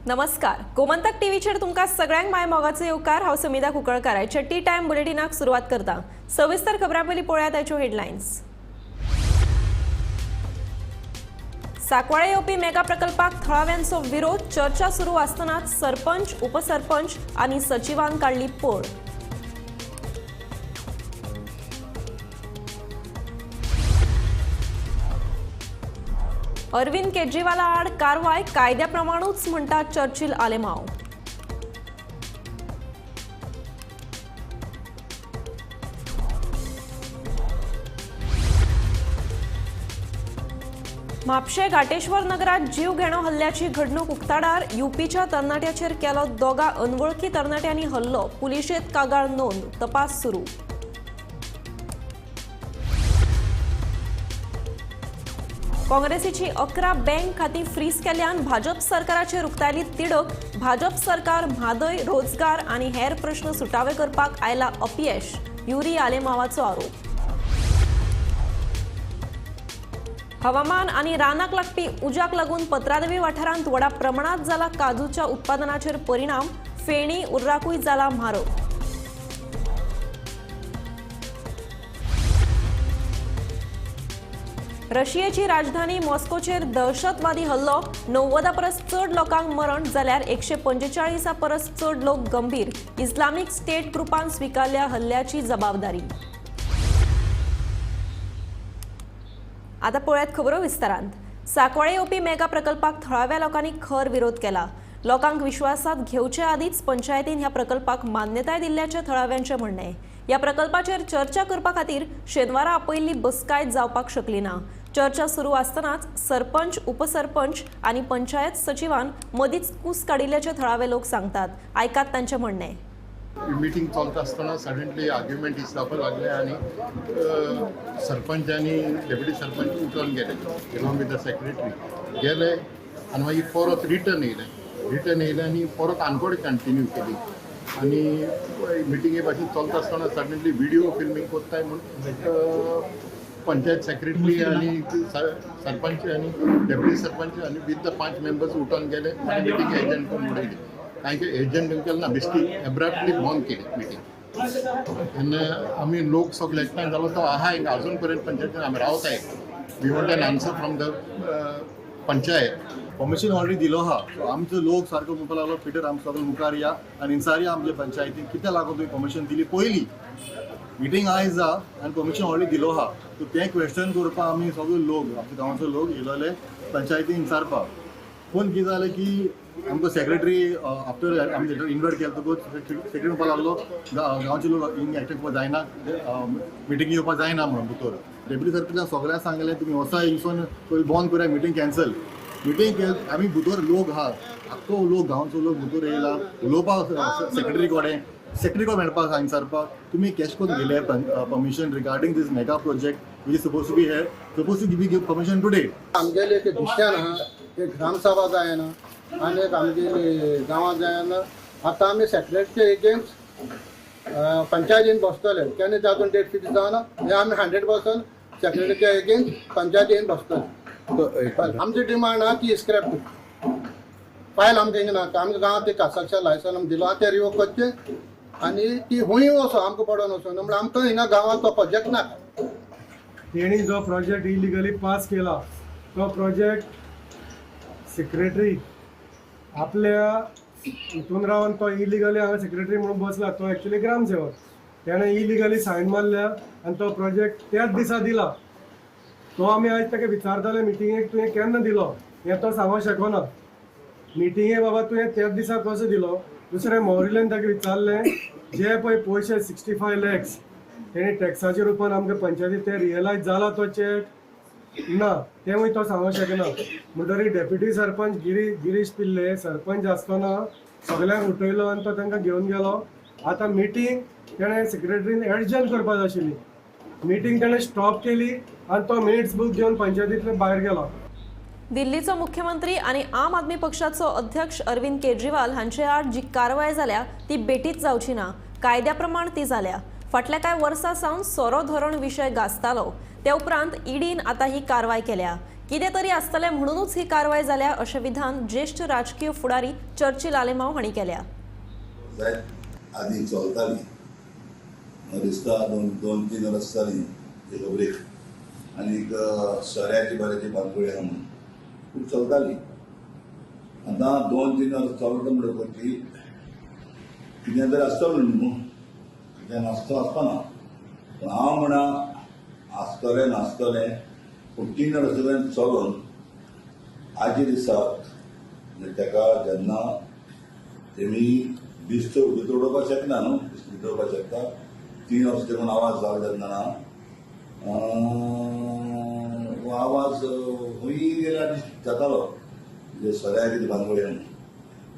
नमस्कार, गोमंतक टीव्हीचेर तुमकां सगळ्यांक माय मोगाचो येवकार. हांव समिधा कुंकळकार. आयच्या टी टायम बुलेटिनाक सुरवात करता. सविस्तर खबरां पयलीं पळोवया ताच्यो हेडलायन्स. सांकवाळे येवपी मेगा प्रकल्पाक थळाव्यांचो विरोध. चर्चा सुरू आसतनाच सरपंच, उपसरपंच आनी सचिवान काडली पळ. अरविंद केजरीवाला आड कारवाय कायद्या प्रमाणूच म्हणटा चर्चिल आलेमाव. म्हापशें घाटेश्वर नगरात जीव घेणो हल्ल्याची घडणूक उक्ताडार. युपीच्या तरणाट्याचेर केलो दोगा अनवळखी तरणाट्यांनी हल्लो. पुलिशेंत कागाळ नोंद, तपास सुरू. काँग्रेसीची 11 बँक खातीं फ्रीज केल्यान भाजप सरकाराचेर उक्तायली तिडक. भाजप सरकार म्हादय, रोजगार आनी हेर प्रश्न सुटावे करपाक आयला अपयश, युरी आलेमावाचो आरोप. हवामान आनी रानाक लागपी उज्याक लागून पत्रादेवी वाठारांत व्हडा प्रमाणात जाला काजूच्या उत्पादनाचेर परिणाम. फेणी उर्राकूय जाला म्हारग. रशियेची राजधानी मॉस्कोचेर दहशतवादी हल्लो. 90 परस चड लोकांक मरण जाल्यार 145 परस चड लोक गंभीर. इस्लामिक स्टेट ग्रुपान स्विकारल्या हल्ल्याची जबाबदारी. आता पळयात खबरो विस्तारांत. सांकवाळे येवपी मेगा प्रकल्पाक थळाव्या लोकांनी खर विरोध केला. लोकांक विश्वासात घेवचे आदींच पंचायतीन ह्या प्रकल्पाक मान्यताय दिल्ल्याचें थळाव्यांचें म्हणणें. ह्या प्रकल्पाचेर चर्चा करपा खातीर शेनवारा आपयल्ली बसकाय जावपाक शकली ना. चर्चा सुरू आसतनाच सरपंच, उपसरपंच आनी पंचायत सचिवान मदींच कूस काडिल्ल्याचें थळावे लोक सांगतात. आयकात तांचें म्हणणें. मिटींग चलता आसतना सडनली आर्ग्युमेंट जावपाक लागले आनी सरपंच आनी डेप्युटी सरपंच उठून गेले अलॉंग विथ the secretary गेले आनी मागीर परत रिटर्न येयले. रिटर्न येयले आनी परत आनकोड कंटिन्यू केली आनी मिटिंगे भाशेन चलता आसतना सडनली व्हिडिओ फिल्मींग कोत्ताय म्हूण पंचायत सेक्रेटरी आनी सरपंच आनी डेप्युटी सरपंच आनी विथ the पांच मेंबर्स उठून गेले आनी मिटींग एजंट करून उडयली. कांय एजंट केलें ना, बेश्टी एब्रप्टली बंद केली मिटींग. तेन्ना आमी लोक सगळे एकठांय जालो तो आहा हिंगा अजून पर्यंत पंचायतीन आमी रावताय. We want an answer from the panchayat. Permission already दिलो आहा. सो आमचो लोक सारको म्हणपाक लागलो, पिटर, आम सगळे मुखार या आनी इन्सारया आमच्या पंचायतीन कित्याक लागून तुवें परमिशन दिली. पयली मिटींग आयज जा आनी परमिशन ऑलरेडी दिलो आहा. सो तें क्वेश्चन करपाक आमी सगळे लोक, आमच्या गांवाचो लोक येयलोले पंचायतीन विचारपाक. पूण कितें जालें की आमकां सेक्रेटरी आफ्टर आमी इन्वायट केलें तकूच सेक्रेटरी म्हणपाक लागलो, गांवचे लोक हिंग एकठांय येवपाक जायना, मिटींग येवपाक जायना म्हणून. भितर डेप्युटी सरपंचान सगळ्यांक सांगलें, तुमी वचा हिंगसून, पयलीं बंद करूया मिटींग, कॅन्सल मिटींग केल. आमी भितर लोक आहा, आख्खो लोक, गांवचो लोक भितर येयला उलोवपाक सेक्रेटरी कडेन, सेक्रेटरी कडेन मेळपाक विचारपाक, तुमी कॅश करून गेले permission regarding this mega project which is suppose to be here, suppose to be give permission today. आमगेले एक डिसिजन आहा, एक ग्रामसभा जायना आनी एक आमगेली गांवांत जायना. आतां आमी सेक्रेटरीचे एगेन्स्ट पंचायतीन बसतले. केन्ना जातून डेट फिक्स जावना हे आमी 100% सेक्रेटरीच्या एगेन्स्ट पंचायतीन बसतले. आमची डिमांड आहा ती स्क्रॅप फायल आमकां हिंगा नाका. आमकां गांवांत ते कासाक्षा लायसन आमी दिलो आहा तें रिवोक करचें आनी ती हुंय वचो, आमकां पडोन वचोन. म्हणल्यार आमकां हिंगा गांवांत तो प्रोजेक्ट नाका. तेणी जो प्रोजेक्ट इलिगली पास केला तो प्रोजेक्ट सेक्रेटरी आपल्या हितून रावन तो इलिगली हांगा सेक्रेटरी म्हणून बसला. तो एक्चुली ग्रामसेवक. तेणें इलिगली सायन मारल्या आनी तो प्रोजेक्ट त्याच दिसा दिला. तो आमी आयज ताका विचारताले मिटिंगेक, तुवें केन्ना दिलो हें तो सांगूंक शकना मिटिंगे. बाबा, तुवें त्याच दिसा कसो दिलो? दुसरें मोरिल्यान ताका विचारलें, जे पळय पयशे 65 लॅक्स तेणी टॅक्साच्या रुपान आमकां पंचायती ते रियलायज जाला तो चॅक ना, तेंवूय तो सांगूंक शकना. म्हणटरी डेप्युटी सरपंच गिरीश पिल्ले सरपंच आसतना सगळ्यांक उठयलो आनी तो तांकां घेवन गेलो. आतां मिटींग तेणें सेक्रेटरीन एडजर्न करपा जाय आशिल्ली. मिटींग तेणें स्टॉप केली आनी तो मिनिट्स बूक घेवन पंचायतींतले भायर गेलो. दिल्लीचो मुख्यमंत्री आनी आम आदमी पक्षाचो अध्यक्ष अरविंद केजरीवाल हांचे आड जी कारवाय जाल्या ती बेठीच जावची ना, कायद्या प्रमाण ती जाल्या. फाटल्या कांय वर्सां सावन सोरो धोरण विशय गाजतालो. त्या उपरांत ईडीन आतां ही कारवाय केल्या. कितें तरी आसतलें म्हणूनच ही कारवाय जाल्या अशें विधान ज्येश्ठ राजकीय फुडारी चर्चिल आलेमांव हांणी केल्या. आदी चलताली म्हाका दिसता दोन तीन वर्सां जालीं ते खबरेक आनीक सोऱ्याची बऱ्याची भानगडी आहा म्हणून खूब चलताली. आतां 2-3 वर्सां चलता म्हणटकच कितें तरी आसतलो न्हू, कितें नासतो आसपाना. पूण हांव म्हणा आसतलें नासतलें, पूण 3 वर्सां चलोन आजी दिसाक ताका जेन्ना तेमी दिस्त भितर उडोवपाक शकना न्हू, दिस्त भितर उडोवपाक शकता. 3 वर्सां तेकून आवाज जालो तेन्ना ना आवाज खंय गेल्यार जातालो म्हणजे सोऱ्याची ती भानगडी म्हणून.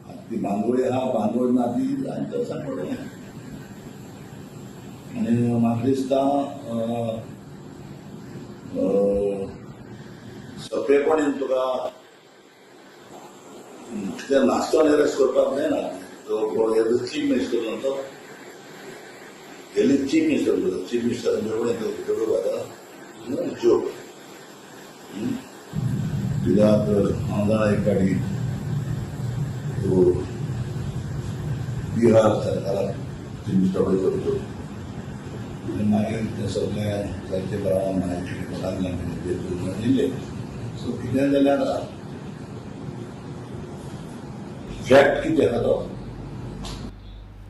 आनी ती भानगडी आहा भानगड ना ती आनी सांगपडलें. आनी म्हाका दिसता सोंपेपणी तुका कितें नाश्तो अरेस्ट करपाक जायना. तो चीफ मिनिस्टर न्हू, तो गेली चीफ मिनिस्टर उलयता. चीफ मिनिस्टर भितर उडोवपाक जोक कित्याक हांव जाणा एक फावटी तो बिहार सरकाराक चीफ मिनिस्टर करतो. मागीर तें सगळें जायते प्रमाण दिल्लें. सो कितें जाल्यार फॅक्ट कितें आहा तो.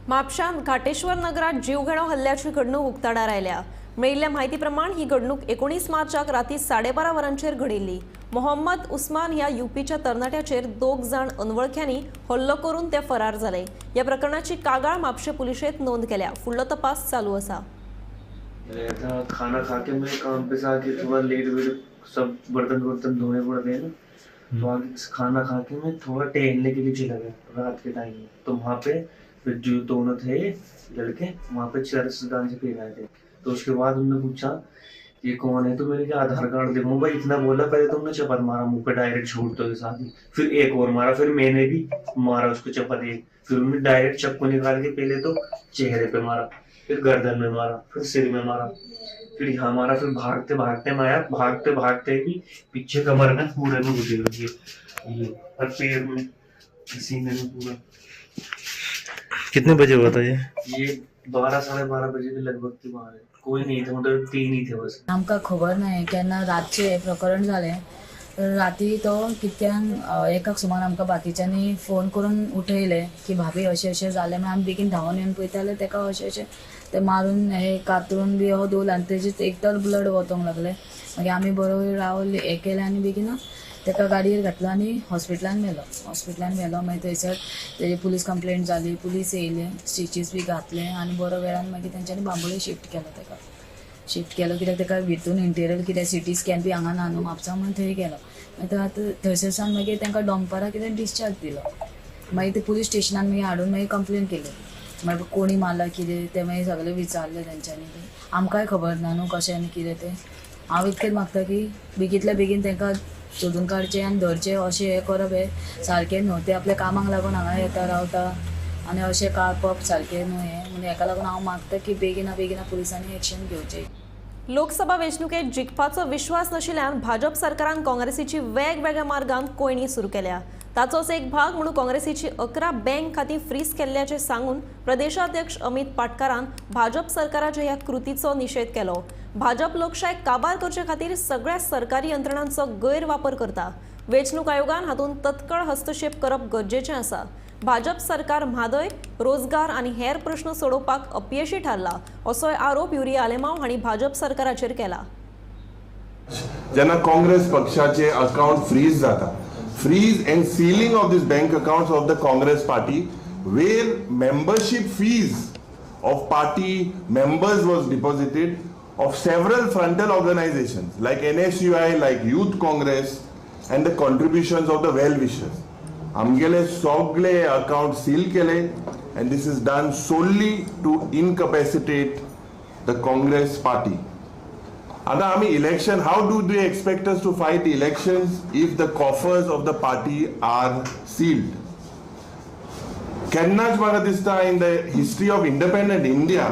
म्हापशांत घाटेश्वर नगरात जीवघेणो हल्ल्याची घडणूक उक्ताडार आयल्या. मेळिल्ल्या म्हायती प्रमाण ही घडणूक 19 मार्चाक राती 12:30 वरांचेर घडिल्ली. मोहम्मद उस्मान ह्या युपीच्या तरणाट्याचेर 2 जाण अनवळख्यांनी हल्लो करून ते फरार जाले. ह्या प्रकरणाची कागाळ म्हापशें पुलिशेंत नोंद केल्या. फुडलो तपास चालू आसा. खाना खा के मैं काम पे से आके थोड़ा लेट वेट सब बर्तन वर्तन धोने पड़ते हैं ना, तो आगे खाना खा के मैं थोड़ा टहलने के लिए चला गया रात के टाइम में. तो वहाँ पे फिर जो दोनों थे लड़के वहाँ पे चरस गांजे पी रहे थे. तो उसके बाद उन्होंने पूछा ये कौन है, तो मैंने कहा आधार कार्ड देखो भाई. इतना बोला पहले तुमने चपत मारा मुँह पे डायरेक्ट छोड़ दो के साथ ही, फिर एक और मारा, फिर मैंने भी मारा उसको चपत एक. फिर उन्होंने डायरेक्ट चप्पू निकाल के पहले तो चेहरे पे मारा, फिर गर्दन में मारा, फिर सिर में मारा, फिर यहाँ मारा, फिर भागते भागते मारा, भागते भागते भी पीछे कमर में पूरे में घुसी हुई ये और पैर में सीने में पूरा. कितने बजे हुआ था ये? ये 12 साढ़े 12 बजे के लगभग की बात है. कोई नहीं थे, मतलब 3 ही थे बस. आमकां खबर ना केन्ना रातचें हें प्रकरण जालें. राती तो कित्यान एकाक सुमार आमकां बाकीच्यांनी फोन करून उठयलें की भाभी अशें अशें जालें. मागीर आमी बेगीन धांवन येवन पळयता जाल्यार ताका अशें अशें ते मारून हे कातरून बी हो दवरला आनी तेजेच एकतर ब्लड वचोंक लागलें. मागीर आमी बरो वेळ रावले हें केलें आनी बेगीन ताका गाडयेर घातलो आनी हॉस्पिटलान व्हेलो. हॉस्पिटलान व्हेलो मागीर थंयसर तेजी पुलीस कंप्लेंट जाली, पुलीस येयले, स्टिचीस बी घातले आनी बरो वेळान मागीर तेंच्यांनी बांबोळे शिफ्ट केलो. ताका शिफ्ट केलो कित्याक ताका भितून इंटिरियर कित्याक सिटी स्कॅन बी हांगा ना न्हू म्हापसा म्हणून थंय गेलो. मागीर आतां थंयसर सावन मागीर तांकां डोंगपारा कितें डिस्चार्ज दिलो. मागीर ते पुलीस स्टेशनान मागीर हाडून मागीर कंप्लेन केली. मागीर कोणी मारला कितें तें मागीर सगळें विचारलें तेंच्यांनी. आमकांय खबर ना न्हू कशें आनी कितें तें. हांव इतकेंच मागता की बेगींतल्या बेगीन तांकां सोदून काडचें आनी धरचें. अशें हें करप हें सारकें न्हू. ते आपल्या कामाक लागून हांगा येता रावता आनी अशें काडप सारकें न्हू हें. म्हणून हेका लागून हांव मागता की बेगिना बेगिना पुलिसांनी एक्शन घेवचें. लोकसभा वेंचणुकेत जिखपाचो विश्वास नाशिल्ल्यान भाजप सरकारान काँग्रेसीची वेगवेगळ्या मार्गान कोयणी सुरू केल्या. ताचोच एक भाग म्हणून काँग्रेसीची 11 बँक खातीं फ्रीज केल्ल्याचें सांगून प्रदेशाध्यक्ष अमित पाटकारान भाजप सरकाराच्या ह्या कृतीचो निशेध केलो. भाजप लोकशाय काबार करचे खातीर सगळ्या सरकारी यंत्रणांचो गैरवापर करता. वेंचणूक आयोगान हातूंत तत्काळ हस्तक्षेप करप गरजेचें आसा. भाजप सरकार म्हादय, रोजगार आनी हेर प्रश्न सोडोवपाक अपयशी थारला असोय आरोप युरी आलेमाव हांणी भाजप सरकाराचेर केला. जेन्ना काँग्रेस पक्षाचे अकाउंट फ्रीज जाता, freeze and sealing of this bank accounts of the Congress party where membership fees of party members was deposited of several frontal organisations like NSUI, like Youth Congress and the contributions of the well wishers. आमगेले सगळे account seal केले and this is done solely to incapacitate the Congress party. आतां आमी election, how do they expect us to fight elections if the coffers of the party are sealed? केन्नाच म्हाका दिसता in the history of independent India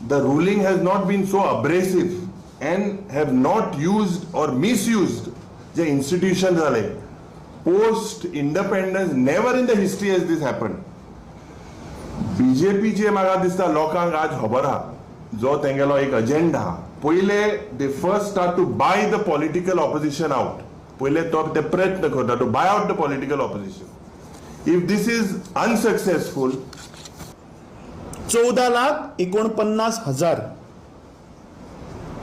the ruling has not been so abrasive and have not used or misused J institution जाले, post independence never in the history has this happen. बीजेपीचे म्हाका दिसता लोकांक आज खबर आहा जो तेंगेलो एक अजेंडा आहा. पयले they first start to buy the political opposition out. पयले तो ते प्रयत्न करता to buy out the political opposition. If this is unsuccessful, 14,49,000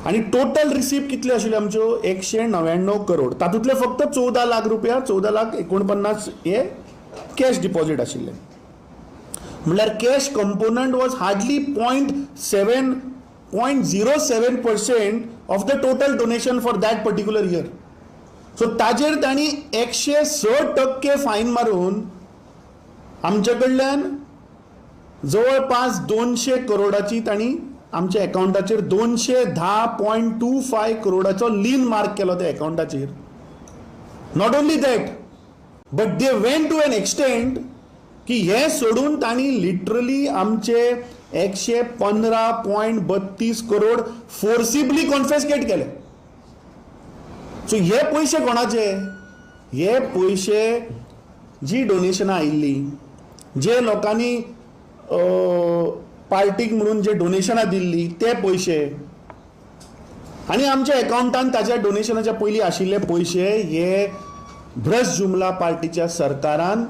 आणि टोटल रिसीप्ट कितले आशिल्ले आमच्यो 199 करोड. तातूंतले फक्त 14 लाख रुपया, 14,49,000 हे कॅश डिपॉझिट आशिल्ले. म्हणल्यार cash component was hardly 0.07% of the total donation for that particular year. So ताजेर तांणी 106% फायन मारून आमचे कडल्यान जवळपास 200 करोडाची तांणी आमच्या अकाउंटाचेर 210.25 करोडाचो लीन मार्क केलो त्या अकाउंटाचेर. Not only that but they went to an extent की हे सोडून तांणी लिटरली आमचे 115.32 करोड फोर्सिबली कॉन्फिस्केट केले. सो हे पयशे कोणाचे? हे पयशे जी डोनेशनां आयिल्ली, जे लोकांनी पार्टीक म्हणून जे डोनेशनां दिल्ली ते पयशे, आनी आमच्या अकाउंटान ताच्या डोनेशनाच्या पयलीं आशिल्ले पयशे हे भ्रष्ट जुमला पार्टीच्या सरकारान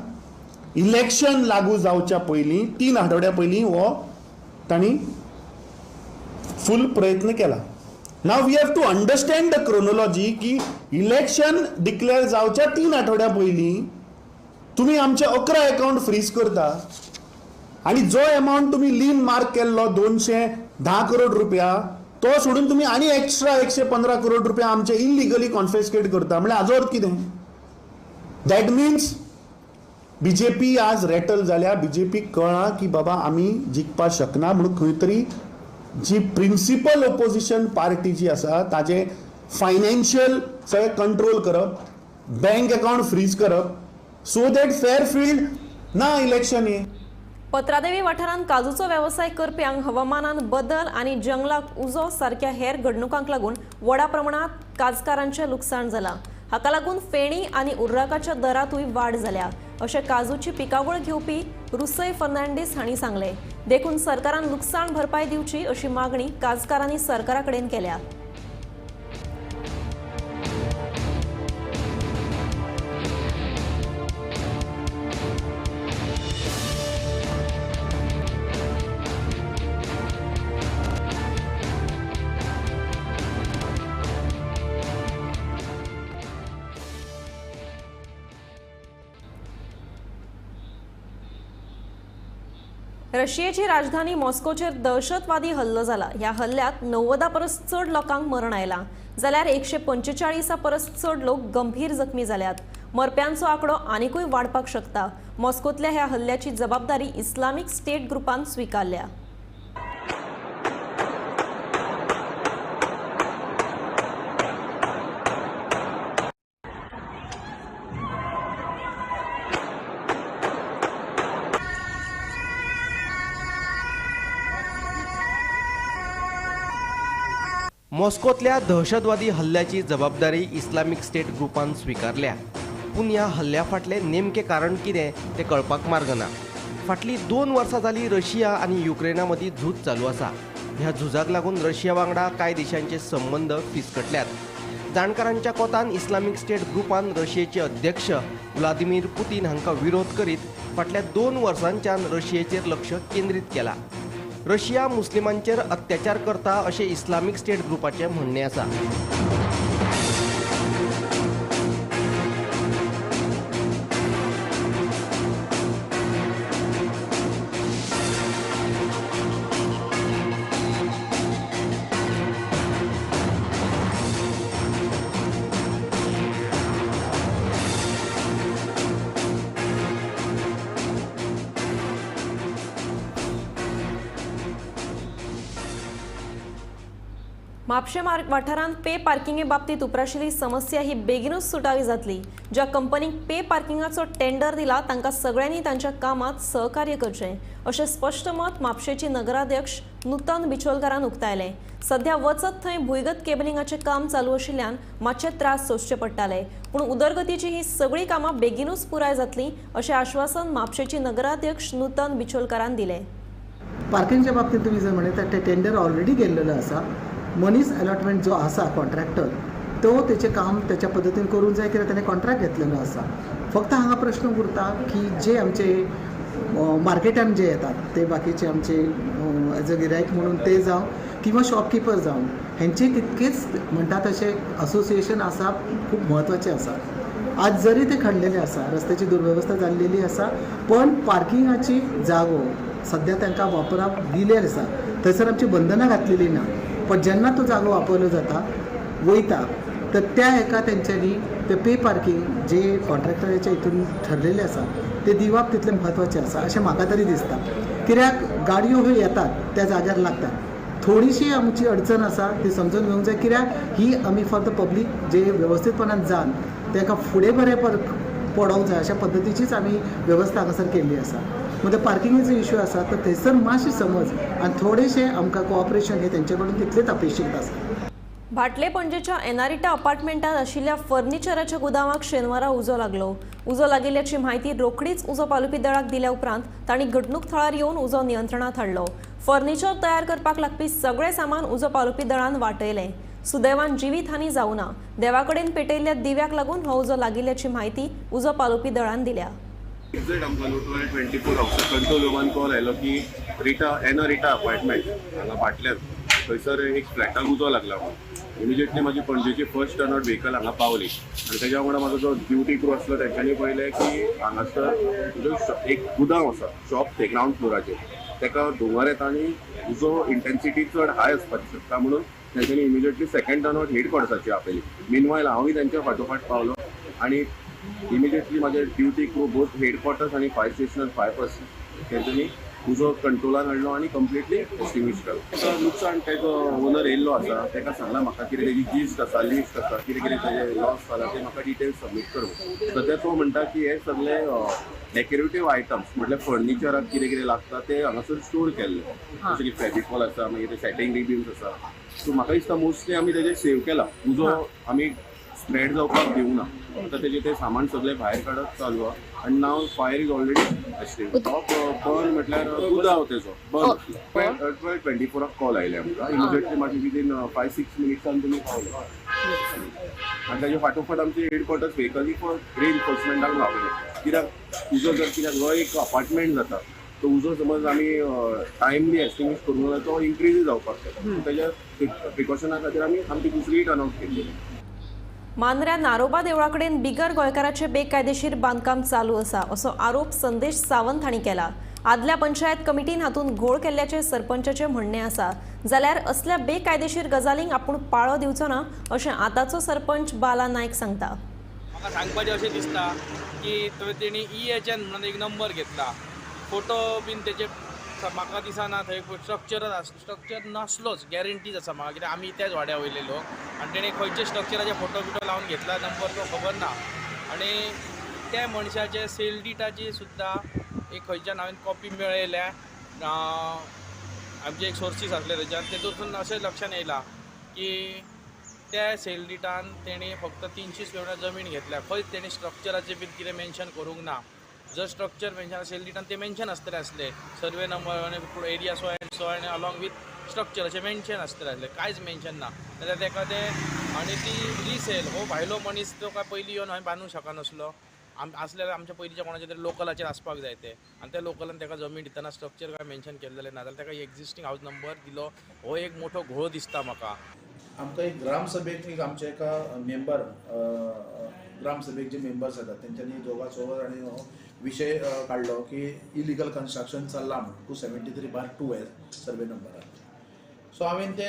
इलेक्शन लागू जावच्या पयलीं 3 आठवड्या पयलीं हो तांणी फूल प्रयत्न केला. Now we have to understand the chronology की इलेक्शन डिक्लेअर जावच्या 3 आठवड्या पयलीं तुमी आमचे 11 अकाउंट फ्रीज करता आनी जो एमावंट तुमी लीन मार्क केल्लो 210 करोड रुपया तो सोडून तुमी आनी एक्स्ट्रा 115 करोड रुपया आमचे इलिगली कॉन्फिस्केट करता. म्हणल्यार हाजो अर्थ कितें? That means BJP आज रेटल जाल्या. बीजेपी कळ्ळां की बाबा आमी जिखपाक शकना म्हणून खंय तरी जी प्रिंसिपल ओपोजिशन पार्टी जी आसा ताजें फायनान्शियल सगळें कंट्रोल करप, बँक अकाउंट फ्रीज करप, सो that fair field ना इलेक्शन हे. पत्रादेवी वाठारांत काजूचो वेवसाय करप्यांक हवामानान बदल आनी जंगलाक उजो सारक्या हेर घडणुकांक लागून व्हडा प्रमाणात काजकारांचें लुकसाण जालां. हाका लागून फेणी आनी उर्राकाच्या दरांतूय वाड जाल्या अशें काजूची पिकावळ घेवपी रुसय फर्नांडीस हांणी सांगलें. देखून सरकारान लुकसाण भरपाय दिवची अशी मागणी काजकारांनी सरकारा कडेन केल्या. रशियेची राजधानी मॉस्कोचेर दहशतवादी हल्लो जाला. ह्या हल्ल्यात 90 परस चड लोकांक मरण आयलां जाल्यार 145 परस चड लोक गंभीर जखमी जाल्यात. मरप्यांचो आंकडो आनिकूय वाडपाक शकता. मॉस्कोतल्या ह्या हल्ल्याची जबाबदारी इस्लामिक स्टेट ग्रुपान स्विकारल्या. मॉस्कोतल्या दहशतवादी हल्ल्याची जबाबदारी इस्लामिक स्टेट ग्रुपान स्वीकारल्या. पूण ह्या हल्ल्या फाटलें नेमकें कारण कितें तें कळपाक मार्ग ना. फाटलीं 2 वर्सां जालीं रशिया आनी युक्रेना मदीं झूज चालू आसा. ह्या झुजाक लागून रशिया वांगडा कांय देशांचे संबंद फिसकटल्यात. जाणकारांच्या कोतान इस्लामिक स्टेट ग्रुपान रशियेचे अध्यक्ष व्लादिमीर पुतीन हांकां विरोध करीत फाटल्या 2 वर्सांच्यान रशियेचेर लक्ष केंद्रीत केलां. रशिया मुस्लिमांचेर अत्याचार करता अशें इस्लामिक स्टेट ग्रुपाचें म्हणणें आसा. म्हापशें मार्ग वाठारांत पे पार्किंगे बाबतींत उप्राशिल्ली समस्या ही बेगीनूच सुटावी जातली. ज्या कंपनीक पे पार्किंगाचो टेंडर दिला तांकां सगळ्यांनी तांच्या कामांत सहकार्य करचें अशें स्पश्ट मत म्हापशेंची नगराध्यक्ष नूतन बिचोलकारान उक्तायलें. सध्या वचत थंय भुंयगत केबलिंगाचें काम चालू आशिल्ल्यान मातशे त्रास सोंसचे पडटाले, पूण उदरगतीची ही सगळीं कामां बेगीनूच पुराय जातलीं अशें आश्वासन म्हापशेंची नगराध्यक्ष नूतन बिचोलकारान दिलें. पार्किंगच्या बाबतींत तुमी जर म्हणलें तर ते टेंडर ऑलरेडी गेल्लेलो आसा. मनीस अलॉटमेंट जो आसा कॉन्ट्रॅक्टर तो तेचें काम तेच्या पद्दतीन करूंक जाय कित्याक तेणें कॉन्ट्रॅक्ट घेतलेलो आसा. फक्त हांगा प्रश्न उरता की जे आमचे मार्केटान जे येतात ते बाकीचे आमचे एज अ गिरायक म्हणून ते जावं किंवा शॉपकिपर जावं हेंचे तितकेच म्हणटा तशें असोसिएशन आसा खूब म्हत्वाचें आसा. आज जरी ते खणलेले आसा, रस्त्याची दुर्वेवस्था जाल्लेली आसा, पण पार्किंगाची जागो सद्या तांकां वापराक दिलेली आसा. थंयसर आमची बंधनां घातलेली ना, पण जेन्ना तो जागो वापरलो जाता वयता तर त्या हेका तेंच्यांनी ते पे पार्किंग जे कॉन्ट्रॅक्टराच्या हितून ठरलेले आसा ते दिवप तितलें म्हत्वाचें आसा अशें म्हाका तरी दिसता. कित्याक गाडयो ह्यो येतात त्या जाग्यार लागतात, थोडीशी आमची अडचण आसा ती समजून घेवंक जाय कित्याक ही आमी फॉर the public जे वेवस्थीतपणान जावन ताका फुडें बरें पडोंक जाय अशा पद्दतीचीच आमी वेवस्था हांगासर केल्ली आसा. म्हणजे पार्किंगेचो इश्यू आसा तर थंयसर मातशी समज आनी थोडेशें आमकां कोऑपरेशन हें तेंचे कडून तितलेंच अपेक्षीत आसा. भाटले पणजेच्या एनारिटा अपार्टमेंटात आशिल्ल्या फर्निचराच्या गुदावाक शेनवारा उजो लागलो. उजो लागिल्ल्याची म्हायती रोखडीच उजो पालोवपी दळाक दिल्या उपरांत तांणी घडणूक थळार येवन उजो नियंत्रणांत हाडलो. फर्निचर तयार करपाक लागपी सगळें सामान उजो पालोवपी दळान वाटयलें. सुदैवान जिवीत हानी जावना. देवा कडेन पेटयल्ल्या दिव्याक लागून हो उजो लागिल्ल्याची म्हायती उजो पालोवपी दळान दिल्या. एक्झॅक्ट आमकां 12:24 हावस कंट्रोल रुमान कॉल आयलो की रिटा एना रिटा अपार्टमेंट हांगा फाटल्यान थंयसर एक फ्लॅटाक उजो लागला म्हणून. इमिजिएटली म्हाजी पणजेची फर्स्ट टर्न आउट व्हेकल हांगा पावली आनी तेज्या वांगडा म्हाजो जो ड्युटी क्रू आसलो तेंच्यांनी पळयलें की हांगासर जो एक गुदांव आसा शॉप ते ग्रावंड फ्लोराचेर तेका धुंवर येता आनी उजो इंटेन्सिटी चड हाय आसपाक शकता म्हणून तेंच्यांनी immediately second turn out head क्वॉर्टर्साची आपयली. मिनवायल हांवूय तेंच्या फाटोफाट पावलो आनी इमिजिएटली म्हाजे duty crew both headquarters आनी फायर स्टेशनार फायर पर्सन तेंच्यांनी उजो कंट्रोलान हाडलो आनी कंप्लिटली एक्सटिंग्विश केलो. लुकसाण तेजो ओनर येयल्लो आसा तेका सांगलां म्हाका कितें तेजी जिस्ट आसा, लिस्ट आसा, कितें कितें तेजें लॉस जाला तें म्हाका डिटेल्स सबमीट कर. सद्या तो म्हणटा की हे सगळे डेकोरेटीव आयटम्स म्हटल्यार फर्निचराक कितें कितें लागता ते हांगासर स्टोर केल्ले, जशें की फेविकॉल आसा, मागीर ते सेटींग रिबीन्स आसा. सो म्हाका दिसता मोस्टली आमी तेजें सेव केला, उजो आमी स्प्रेड जावपाक दिवंक ना. आतां तेजें तें सामान सगळें भायर काडप चालू आहा आनी now fire is already extinguished. Top burn म्हटल्यार गुदांव तेजो बर्न आसलो. 12:24 कॉल आयले आमकां. इमिजिएटली मागीर विदीन 5-6 मिनिट्सान तुमी पावले आनी ताजे फाटोफाट आमचे हेडक्वॉर्टर्स व्हेकल फॉर रिइन्फोर्समेंटाक रावले. कित्याक उजो जर कित्याक हो एक अपार्टमेंट जाता तो उजो समज आमी टायमली एक्सटिंग्विश करूंक ना जाल्यार तो इन्क्रीज जावपाक शकता. तेज्या प्रिकॉशना खातीर आमी आमची दुसरी टर्न आवट केली. मांद्र्या नारोबा देवळाकडेन बिगर गोंयकाराचें बेकायदेशीर बांदकाम चालू आसा असो आरोप संदेश सावंत हांणी केला. आदल्या पंचायत कमिटीन हातूंत घोळ केल्ल्याचें सरपंचाचें म्हणणें आसा. जाल्यार असल्या बेकायदेशीर गजालींक आपूण पाळो दिवचो ना अशें आतांचो सरपंच बाला नायक सांगता. म्हाका सांगपाचें अशें दिसता की तेणी EHN म्हणून एक नंबर घेतला, फोटो बीन तेजे म्हाका दिसना थंय स्ट्रक्चरच स्ट्रक्चर नासलोच, गॅरंटीज आसा म्हाका कित्याक आमी त्याच वाड्या वयले लोक आनी तेणें खंयचे स्ट्रक्चराचे फोटो बिटो लावन घेतला नंबर तो खबर ना. आनी त्या मनशाचे सेल डिटाची सुद्दां एक खंयच्यान हांवें कॉपी मेळयल्या, आमचे एक सोर्सीस आसले तेच्यान तेतूंतसून अशें लक्षांत येयलां की त्या सेल डिटान तेणी फक्त 300 स्क्वेअर जमीन घेतल्या, खंयच तेणी स्ट्रक्चराचें बीन कितें मेन्शन करूंक ना. जर स्ट्रक्चर मेन्शन सेल डिटान ते मेन्शन आसतलें आसलें सर्वे नंबर आनी एरिया सो एंड सो आनी अलॉंग विथ स्ट्रक्चर अशें मेन्शन आसतलें आसलें, कांयच मेन्शन ना. जाल्यार तेका तें आनी ती रिसेल हो भायलो मनीस तो काय पयलीं येवन हांवें बांदूंक शकनासलो, आसल्यार आमच्या पयलींच्या कोणाच्या तरी लोकलाचेर आसपाक जाय तें आनी त्या लोकलान तेका जमीन दितना स्ट्रक्चर काय मेन्शन केल्लें ना जाल्यार तेका एक्झिस्टींग हावज नंबर दिलो. हो एक मोठो घोळ दिसता म्हाका. आमकां एक ग्रामसभेक एक आमच्या एका मेंबर ग्रामसभेक जे मेंबर्स येतात तेंच्यांनी दोगा चौगां जाणांनी हो विशय काडलो की इलिगल कन्स्ट्रक्शन चल्लां म्हूण 273/2 सर्वे नंबरार. सो हांवें ते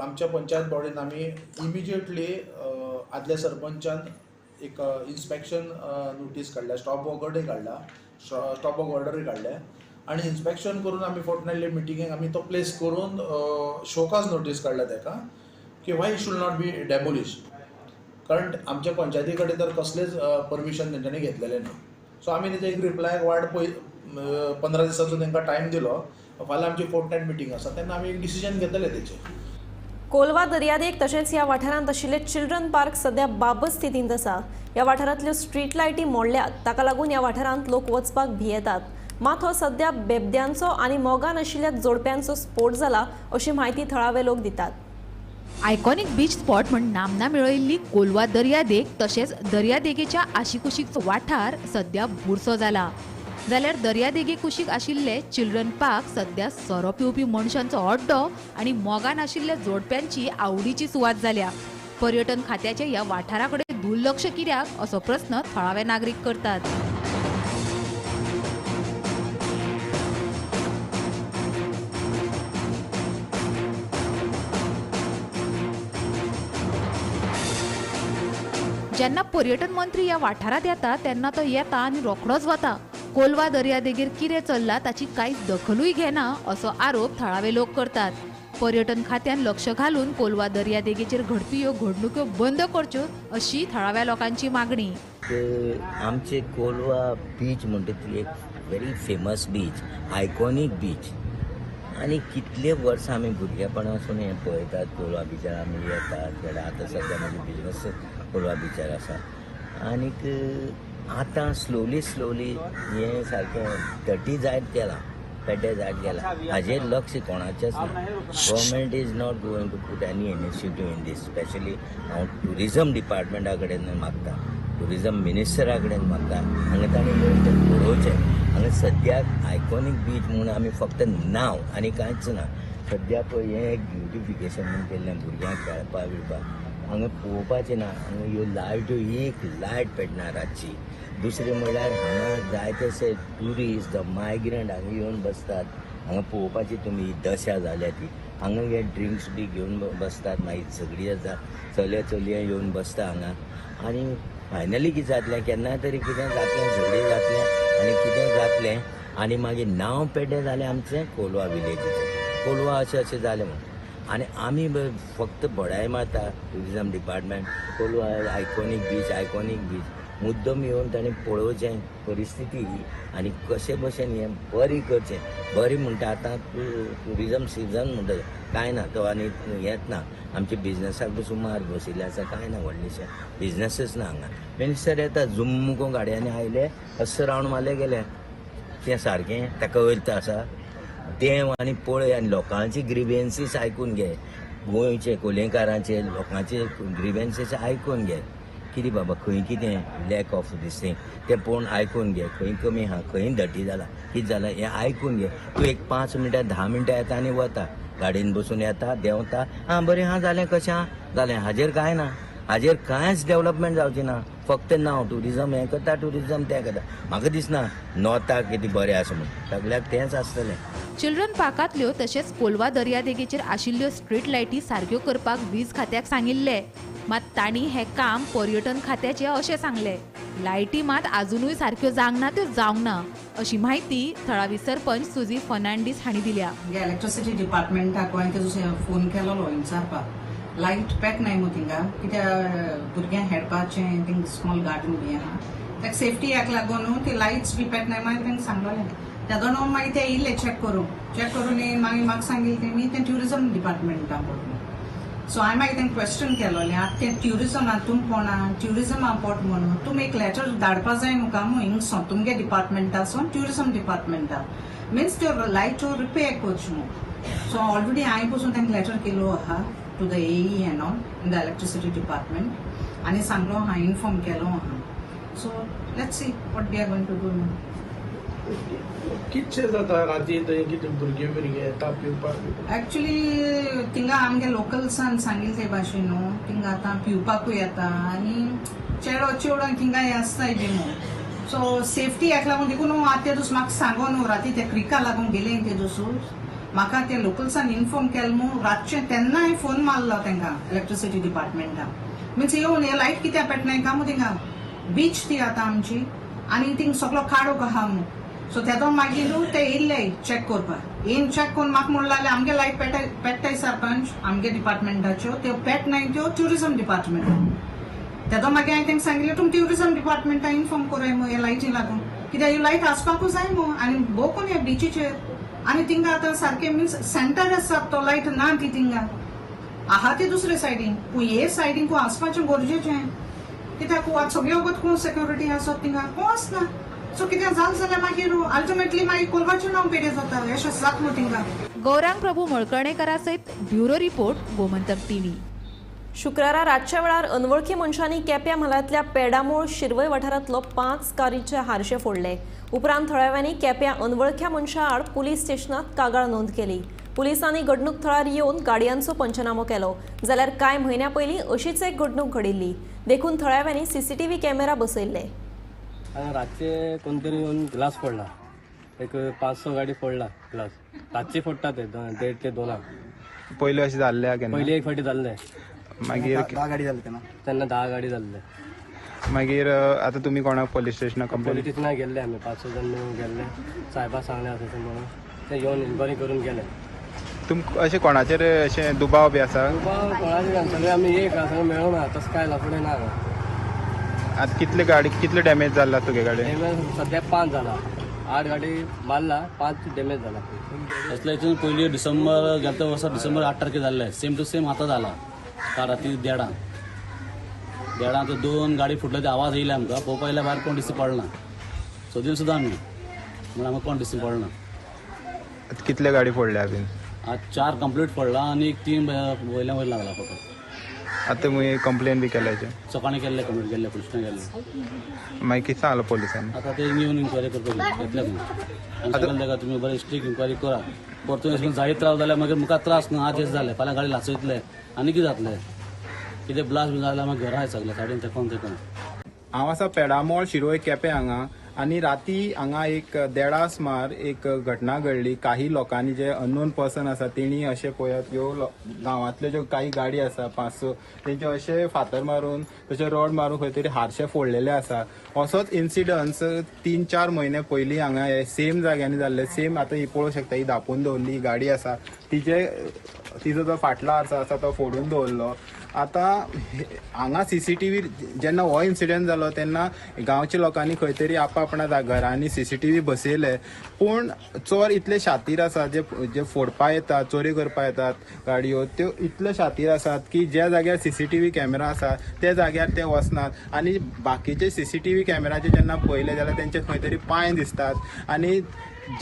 आमच्या पंचायत बॉडीन आमी इमिजिएटली आदल्या सरपंचान एक इन्स्पेक्शन नोटीस काडल्या, स्टॉप वर्क ऑर्डरूय काडला, स्टॉप वर्क ऑर्डरूय काडल्या आनी इन्स्पेक्शन करून आमी फोर्टनायटली मिटिंगेक आमी तो प्लेस करून शोकाज नोटीस काडल्या तेका. की why should not be demolish, कारण आमच्या पंचायती कडेन तर कसलेच परमिशन तेंच्यांनी घेतलेलें ना. सो आमी तेजे एक रिप्लाय वाट पळय 15 दिसांचो तांकां टायम दिलो. फाल्यां आमची फोर्टनायट मिटींग आसा तेन्ना आमी एक डिसिजन घेतले तेचेर. कोलवा दर्यादेग तशेंच ह्या वाठारांत आशिल्ले चिल्ड्रन पार्क सध्या बाबत स्थितींत आसा. ह्या वाठारांतल्यो स्ट्रीट लायटी मोडल्यात, ताका लागून ह्या वाठारांत लोक वचपाक भियेतात. मात हो सध्या बेबद्यांचो आनी मोगान आशिल्ल्या जोडप्यांचो स्फोट जाला अशी म्हायती थळावे लोक दितात. आयकॉनिक बीच स्पॉट म्हण नामना मेळयल्ली कोलवा दर्यादेग तशेंच दर्यादेगेच्या आशिकुशीकचो वाठार सध्या बुरसो जाला. जाल्यार दर्यादेगे कुशीक आशिल्ले चिल्ड्रन पार्क सध्या सोरो पिवपी मनशांचो अड्डो आनी मोगान आशिल्ल्या जोडप्यांची आवडीची सुवात जाल्या. पर्यटन खात्याचे ह्या वाठारा कडेन दुर्लक्ष कित्याक असो प्रस्न थळावे नागरीक करतात. जेन्ना पर्यटन मंत्री ह्या वाठारांत येता तेन्ना तो येता आनी रोखडोच वता. कोलवा दर्यादेगेर कितें चल्लां ताची कांयच दखलूय घेना असो आरोप थळावे लोक करतात. पर्यटन खात्यान लक्ष घालून कोलवा दर्यादेगेचेर घडपी ह्यो घडणुक्यो बंद करच्यो अशी थळाव्या लोकांची मागणी. आमचे कोलवा बीच म्हणटा ती एक very famous beach, iconic beach. आनी कितले वर्सां आमी भुरगेपणासून हें पळयतात. कोलवा बिचार आमी येतात, आतां सद्या म्हजे बिजनस कोलवा बिचार आसा. आनीक आतां स्लोली स्लोली हें सारकें डटी जायत गेलां, पेड्डे जायत गेलां. हाजेर लक्ष कोणाचेंच ना. Government is not going to put any initiative in this. Specially हांव ट्युरिजम डिपार्टमेंटा कडेन मागता, ट्युरिजम मिनिस्टरा कडेन मागता, हांगा ताणें येवन तें पळोवचें. हांगा सद्याक आयकॉनीक बीच म्हणून आमी फक्त नांव आनी कांयच ना. सद्या पळय हें एक ब्युटिफिकेशन म्हणून केल्लें भुरग्यांक खेळपाक बिळपाक. हांगा पळोवपाचें ना. हांगा ह्यो लायट्यो, एक लायट पेटना रातची. दुसरें म्हणल्यार हांगा जायते अशे ट्युरिस्ट जावं मायग्रंट हांगा येवन बसतात. हांगा पळोवपाची तुमी ही दशा जाल्या ती. हांगा हे ड्रिंक्स बी घेवन बसतात, मागीर झगडी आसा, चले चलये येवन बसता हांगा. आनी फायनली कितें जातलें, केन्ना तरी कितें जातलें, झगडी जातलें आनी कितें जातलें आनी मागीर नांव पेड्डें जालें आमचें कोलवा विलेजीचें. कोलवा अशें अशें जालें म्हणून. आनी आमी फक्त बडाय मारता tourism department, Colva iconic beach, iconic beach. मुद्दम येवन ताणें पळोवचें परिस्थिती ही आनी कशे भशेन हें बरी करचें. बरी म्हणटा आतां ट्युरिजम सिजन म्हणटा कांय ना तो आनी हेंच ना. आमच्या बिजनसाक बसून मार बशिल्लें आसा, कांय ना, व्हडलेशें बिजनसच ना हांगा. मिनिस्टर येता जुमको गाडयांनी आयले, अस्स रावंड मारले गेले. तें सारकें ताका अर्थ आसा. देंव आनी पळय आनी लोकांची ग्रिवेन्सीस आयकून घे. गोंयचे कोलयेकारांचे लोकांचे ग्रिवेन्सीस आयकून घे. कितें बाबा खंय कितें लॅक ऑफ these thing तें पळोवन आयकून घे. खंय कमी आहा, खंय धटी जाला, कितें जालां हें आयकून घे. तूं एक 5 मिनटां 10 मिनटां येता आनी वता. गाडयेन बसून येता, देंवता, आं बरें आहा जालें, कशें आहा जालें. हाजेर कांय ना, हाजेर कांयच डेवलपमेंट जावचें ना. फक्त नांव ट्युरिजम हें करता, ट्युरिजम तें करता. म्हाका दिसना नॉर्थाक कितें बरें आसा म्हूण, सगल्याक तेंच आसतलें. चिल्ड्रन पार्कांतल्यो तशेंच कोलवा दर्यादेगेचेर आशिल्ल्यो स्ट्रीट लायटी सारक्यो करपाक वीज खात्याक सांगिल्लें. मात तांणी हें काम पर्यटन खात्याचें अशें सांगलें. लायटी मात आजुनूय सारक्यो जावंक ना त्यो जावंक ना अशी म्हायती थळावी सरपंच सुजी फर्नांडीस हांणी दिल्या. इलेक्ट्रिसिटी डिपार्टमेंटाक गोंय फोन केलोलो विचारपाक लायट पॅक नाय मु थिंगा, कित्याक भुरग्यांक खेळपाचें थिंग स्मॉल गार्डन बी आहा, ताका सेफ्टीक लागून न्हू ती लायट्स बी पॅक नाय. मागीर तांकां सांगलोलें तेदोन मागीर ते येयले चॅक करूंक, चॅक करून मागीर म्हाका सांगिल्लें तेमी तें ट्युरिजम डिपार्टमेंटा पडलें. सो हांवें मागीर तांकां क्वेश्चन केलोलें, आतां तें ट्युरिजमा तुम कोणा ट्युरिजमा पोट म्हणून तुमी एक लेटर धाडपा जाय न्हू काय मू हिंगसोन तुमगे डिपार्टमेंटासून ट्युरिजम डिपार्टमेंटा मिन्स त्यो लायट्यो रिपेर करच्यो न्हू. सो ऑलरेडी हांवें पसून तांकां लेटर केलो आहा to the AE and all in the electricity department आनी सांगलो आहा, इन्फॉर्म केलो आहा. So let's see what they are going to do. कितशें जाता राती थंय कितें भुरगे भुरगे येता पिवपाक? एक्चुली थिंगा आमगे लोकल्सान सांगिल्ले ते भाशेन न्हू, थिंगा आतां पिवपाकूय येता आनी चेडो चेडो थिंगा हें आसताय बी न्हू. सो सेफ्टी हाका लागून देखून आतां ते दीस म्हाका सांगो न्हू, राती ते क्रिका लागून गेले ते दीस म्हाका ते लोकल्सान इन्फॉर्म केलें न्हू रातचें तेन्ना हांवें फोन मारलो तांकां इलेक्ट्रिसिटी डिपार्टमेंटा मिन्स येवन हे लायट कित्याक पेटनाय काय मू थिंगा बीच ती आतां आमची आनी थिंग सगळो काडोक आहा मू. सो तेदो मागीर ते येयल्ले चॅक करपाक, येवन चॅक करून म्हाका म्हणून लागले आमगे लायट पेट्टाय सरपंच, आमगे डिपार्टमेंटाच्यो त्यो पेट नाय त्यो ट्युरिजम डिपार्टमेंट. तेदो मागीर हांवें तांकां सांगिल्लें तुमी ट्युरिजम डिपार्टमेंटा इन्फॉर्म कराय मगो हे लायटी लागून, कित्याक ह्यो लायट आसपाकूच जाय मगो आनी भोव कोण ह्या बिचीचेर आनी थिंगा आतां सारकें मिन्स सेंटर आसा तो लायट ना ती थिंगा आहा ती दुसरे सायडीन, पूण हे सायडीन खूब आसपाचें गरजेचें, कित्याक आतां सगळे वगत कोण सेक्युरिटी आसत थिंगा कोण आसना. सो कितें जालें जाल्यार मागीर अल्टिमेटली मागीर कोलवाचें नांव पेडे जाता अशें जाता न्हू थिंगा. गौरांग प्रभू मळकर्णेकरा सयत ब्युरो रिपोर्ट, गोमंतक टीव्ही. शुक्रारा रातच्या वेळार अनवळखी मनशांनी केप्यां म्हालांतल्या पेडामोळ शिरवय वाठारांतलो 5 कारीचे हारशे फोडले. उपरांत थळाव्यांनी केप्यां अनवळख्या मनशा आड पुलीस स्टेशनात कागाळ नोंद केली. पुलिसांनी घडणूक थळार येवन गाडयांचो पंचनामो केलो. जाल्यार कांय म्हयन्या पयलीं अशीच एक घडणूक घडिल्ली, देखून थळाव्यांनी सीसीटीव्ही कॅमेरा बसयल्ले. रातचे कोणतरी येवन ग्लास फोडला, एक 5-6 गाडी फोडला ग्लास, रातचे फोडटा ते 1:30 ते 2. पयले अशें जाल्ले? पयली एक फावटी जाल्ले, मागीर 10 गाडी जाल्ले तेन्ना, तेन्ना 10 गाडी जाल्ले. मागीर आतां तुमी कोणाक पोलीस स्टेशनाक कंप्लेन? पोलीस स्टेशनाक गेल्ले आमी 5-6 जाण मेळून गेल्ले, सायबा सांगले अशें म्हणून ते येवन इन्क्वायरी करून गेले. तुमकां अशें कोणाचेर अशें दुबाव बी आसा? दुबाव कोणाचेर सगळे आमी एक आसा, सगळे मेळून तशें कांय लफडें ना. आतां कितले गाडी कितले डॅमेज जाला तुगे गाडी? डॅमेज सद्याक 5 जाला, 8 गाडी मारला, 5 डॅमेज जाला. असल्या हितून पयली डिसेंबर गेल्या वर्सा डिसेंबर 8 तारखेर जाल्लें, सेम टू सेम आतां जाला. काल राती 1:30 2 गाडी फुटले ते आवाज येयले आमकां, पळोवपा येयल्या भायर कोण दिसती पडना, सोदून सुद्दां आमी म्हण आमकां कोण दिसती पडना. कितले गाडी फोडल्या बीन? आज 4 कंप्लीट फोडला आनी 3 वयल्या वयर लागला फकत. आतां तुमी कंप्लेन बी केल्याचे? सकाळीं केल्ले, कंप्लेन केल्ले, पुलिसांक केल्ले. मागीर कितें सांगलां पोलिसांनी? आतां ते येवन इन्क्वायरी करपाक येतले म्हणून आनी सांगलें ताका तुमी बरें स्ट्रीक इन्क्वायरी करा, परतून अशें जायत रावले जाल्यार मागीर मुखार त्रास न्हू. आज हें जालें, फाल्यां गाडी लासयतले आनी कितें जातलें, कितें ब्लास्ट बी जाल्यार मागीर घरां सगळें सायडीन तेकोन तेकोन. हांव आसा पेडामोळ शिरोय केपें हांगा आनी राती हांगा एक 1:30 सुमार एक घटना घडली. काही लोकांनी जे अननोन पर्सन आसा तेणी अशें पळयात ह्यो गांवांतल्यो ज्यो काही गाडी आसा 5-6 तेंचे अशे फातर मारून तशे रॉड मारून खंय तरी हारशे फोडलेले आसा. असोच इन्सिडन्स 3-4 म्हयने पयलीं हांगा सेम जाग्यांनी जाल्ले. सेम आतां ही पळोवंक शकता, ही धांपून दवरली गाडी आसा, तिजो जो फाटलो आरसो आसा तो फोडून दवरलो. आतां हांगा सीसीटीव्ही जेन्ना हो इन्सिडंट जालो तेन्ना गांवच्या लोकांनी खंय तरी आपणा घरांनी सीसीटीव्ही बसयले, पूण चोर इतले शातीर आसात जे जे फोडपा येतात, चोरी करपा येतात गाडयो, त्यो इतले शातीर आसात की ज्या जाग्यार सीसीटीव्ही कॅमेरा आसा त्या जाग्यार ते वचनात. आनी बाकीचे सीसीटीव्ही कॅमेराचे जेन्ना पळयले जाल्यार तेंचे खंय तरी पांय दिसतात आनी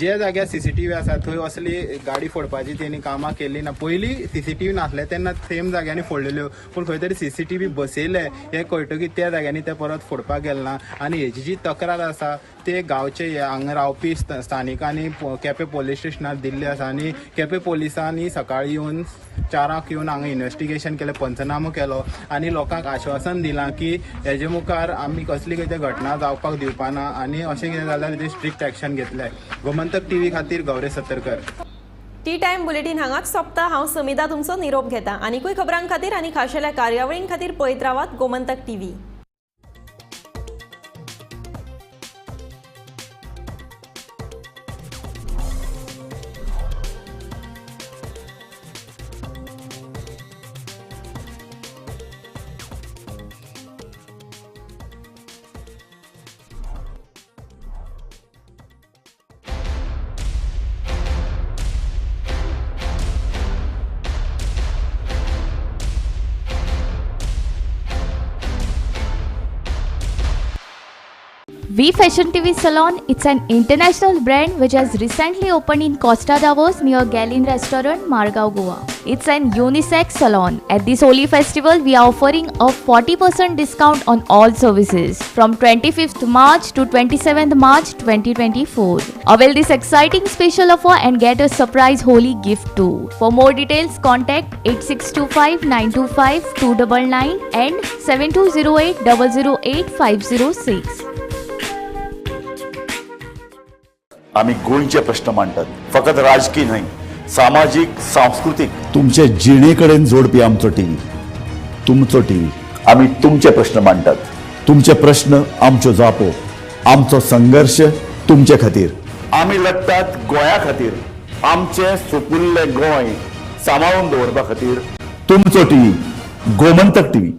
जे जाग्यार सीसीटीव्ही आसा थंय असली गाडी फोडपाची तेणी कामां केली ना. पयलीं सीसीटीव्ही नासले तेन्ना सेम जाग्यांनी फोडलेल्यो, पूण खंय तरी सीसीटीव्ही बसयले हें कळटकीर त्या जाग्यांनी ते परत फोडपाक गेले ना. आनी हेजी जी तक्रार आसा ते गांवचे हांगा रावपी स्थानिकांनी केपें पोलीस स्टेशनार दिल्ली आसा आनी केपें पोलिसांनी सकाळीं येवन 4 येवन हांगा इन्वेस्टिगेशन केलें, पंचनामो केलो आनी लोकांक आश्वासन दिलां की हेजे मुखार आमी कसली कितें घटना जावपाक दिवपा ना आनी अशें कितें जाल्यार तेजेर स्ट्रिक्ट एक्शन घेतले. गोमंतक टीव्ही खातीर Gauri Satarkar. Tea time bulletin हांगाच सोंपता. हांव समिता तुमचो निरोप घेता. आनीकूय खबरां खातीर आनी खाशेल्या कार्यावळीं खातीर पळयत रावात Gomantak TV. V Fashion TV Salon, it's an international brand which has recently opened in Costa Davos near Gallin Restaurant, Margao, Goa. It's an unisex salon. At this Holi festival, we are offering a 40% discount on all services from 25th March to 27th March 2024. Avail this exciting special offer and get a surprise Holi gift too. For more details, contact 8625 925 299 and 7208 008 506. आमी गोंयचे प्रश्न मांडटात, फकत राजकीय न्हय, सामाजीक, सांस्कृतीक, तुमचे जिणे कडेन जोडपी आमचो टीव्ही, तुमचो टीव्ही. आमी तुमचे प्रश्न मांडटात, तुमचे प्रश्न आमच्यो जापो, आमचो संघर्श तुमचे खातीर. आमी लडटात गोंया खातीर, आमचें सुपुल्लें गोंय सांबाळून दवरपा खातीर. तुमचो टीव्ही, गोमंतक टीव्ही.